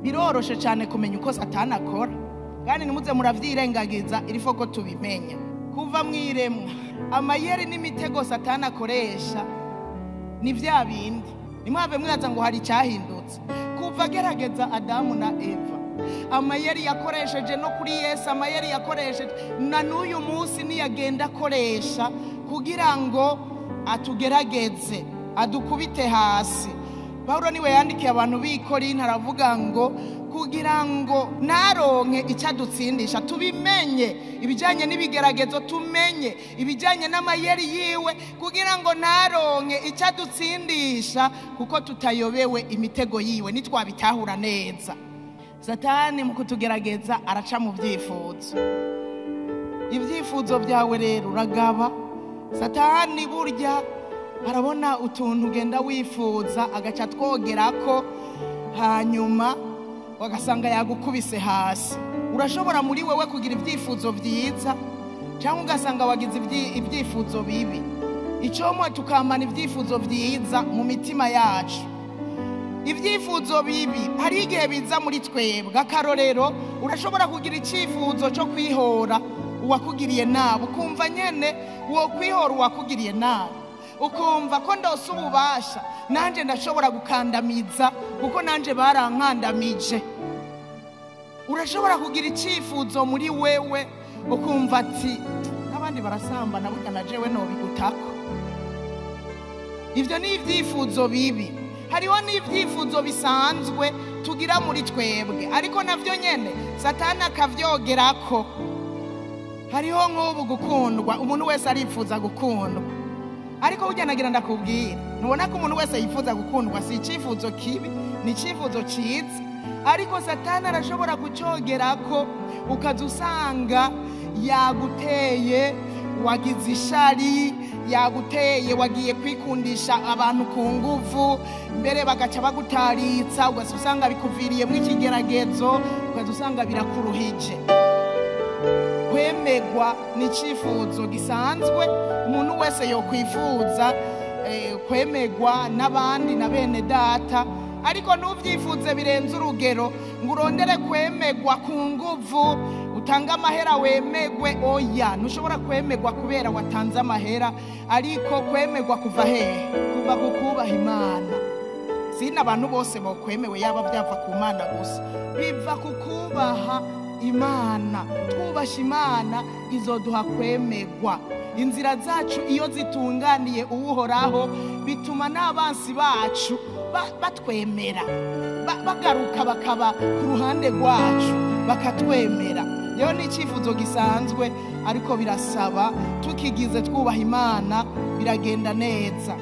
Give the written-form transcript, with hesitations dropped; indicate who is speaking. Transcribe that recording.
Speaker 1: Biroroshe cyane kumenya uko Satani akora, kandi nimuze muravyirengagiza, irifo ko tubimenya. Kuva mwiremwa, amayeri n'imitego Satani akoresha ni vya bindi. Nimwave mwibaza ngo hari icyahindutse. Kuva agerageza Adamu na Eva, amayeri yakoresheje no kuri Yesu, amayeri yakoresheje na n'uyu munsi niyagenda akoresha kugira ngo atugerageze, adukubite hasi. Pawulo niwe yandikiye abantu b'i Korinto aravuga ngo kugira ngo naronke icyadutsindisha, tubimenye ibijyanye n'ibigeragezo, tumenye ibijyanye n'amayeri yiwe, kugira ngo naronke icyadutsindisha, kuko tutayobewe imitego yiwe nitwabitahura neza. Satani mu kutugerageza araca mu byifuzo. Ibyifuzo byawe rero uragaba. Satani burya arabona utuntu ugenda wifuza agaca twogerako, hanyuma ugasanga yagukubise hasi. Urashobora muri wewe kugira ibyifuzo byiza, cyangwa ugasanga wagize ibyifuzo bibi. Icyo tukamana ibyifuzo byiza mu mitima yacu. Ibyifuzo bibi hari igihe biza muri twebwe. Akarorero, urashobora kugira icyifuzo cyo kwihora uwakugiriye nabi, ukumva nyene wo kwihora uwakugiriye nabi, ukumva ko ndose ububasha nanje ndashobora gukandamiza kuko nanje barankandamije. Urashobora kugira icyifuzo muri wewe ukumva ati n'abandi barasambana burya na jewe nobigutako. Ivyo ni ibyifuzo bibi. Hariho n'ibyifuzo bisanzwe tugira muri twebwe, ariko navyo nyene Satani akavyogerako. Hariho nk'ubu gukundwa, umuntu wese arifuza gukundwa, ariko burya nagira ndakubwira, ntubona ko umuntu wese yifuza gukundwa si icyifuzo kibi, ni icyifuzo cyiza, ariko Satani arashobora kucyogerako, ukaza usanga yaguteye, wagize ishari, yaguteye, wagiye kwikundisha abantu ku nguvu, mbere bagaca bagutaritsa, ugaca usanga bikuviriyemo ikigeragezo, ugaca usanga birakuruhije. Kwemegwa ni icyifuzo gisanzwe umuntu wese yokwifuza, kwemegwa n'abandi na bene data, ariko ntubyifuze birenze urugero ngo urondere kwemegwa ku nguvu, utange amahera wemegwe. Oya, ntushobora kwemegwa kubera watanze amahera, ariko kwemegwa kuva hehe? Kuva ku kubaha Imana. Sina abantu bose bokwemewe yaba byava ku Mana gusa, biva ku kubaha Imana. Twubasha Imana izoduha kwemegwa. Inzira zacu iyo zitunganiye Uhoraho bituma n'abansi bacu batwemera, bagaruka bakaba ku ruhande rwacu bakatwemera. Rero ni icyifuzo gisanzwe, ariko birasaba tukigize twubaha Imana biragenda neza.